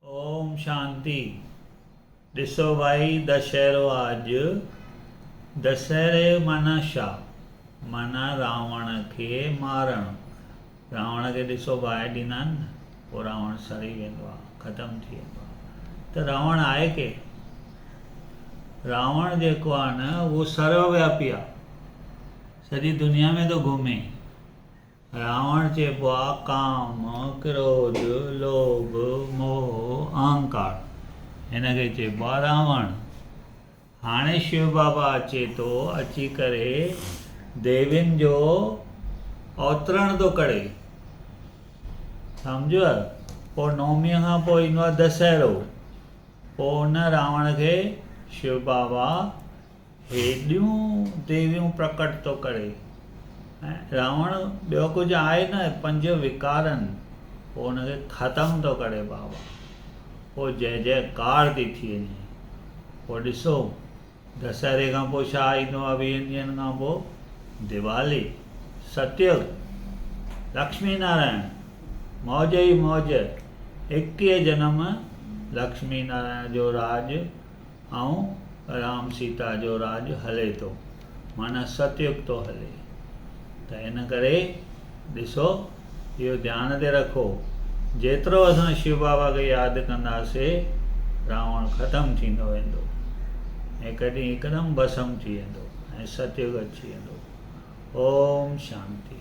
اوم شانتي ڏسو ڀائي دشهرو آ اڄ دسهري جو معنيٰ ڇا معنيٰ راوڻ کي مارڻ راوڻ کي ڏسو باهه ڏيندا آهن نه پوء راوڻ سڙي ويندو آ ختم ٿي ويندو آ ته راوڻ آهي ڪير راوڻ جيڪو آ نه اهو سرو وياپي آ سڄي دنيا ۾ ٿو گهمي راوڻ چئبو آ ڪام، ڪروڌ، لوڀ، موهه، اهنڪار. هن کي چئبو آ راوڻ. هاڻي شو بابا اچي ٿو، اچي ڪري ديوين جو اوترڻ ٿو ڪري. سمجهيو؟ پوء نوميء کان پوء ايندو آ دسهرو. پوء ان راوڻ کي شو بابا هيڏيون ديويون پرڪٽ ٿو ڪري ۽ راوڻ ٻيو ڪجهه آهي نه پنج وڪارن پوء ان کي ختم ٿو ڪري بابا پوء جئه جئه ڪار ٿي ٿي وڃي پوء ڏسو دسهري کان پوء ڇا ايندو آهي ويهن ڏينهن کان پوء ديوالي ستيگ لڪشمي نارائڻ موج ئي موج ايڪٽيهه جنم لڪشمي نارائڻ جو راڄ ۽ رام سيتا جو راڄ هلي ٿو معنيٰ ستيگ ٿو هلي ته ان ڪري ڏسو اهو ڌيان تي رکو جيترو اسان شو بابا کي ياد ڪنداسي راوڻ ختم ٿيندو ويندو هڪ ڏينهن هڪدم ڀسم ٿي ويندو ۽ ستيگ اچي ويندو اوم شانتي.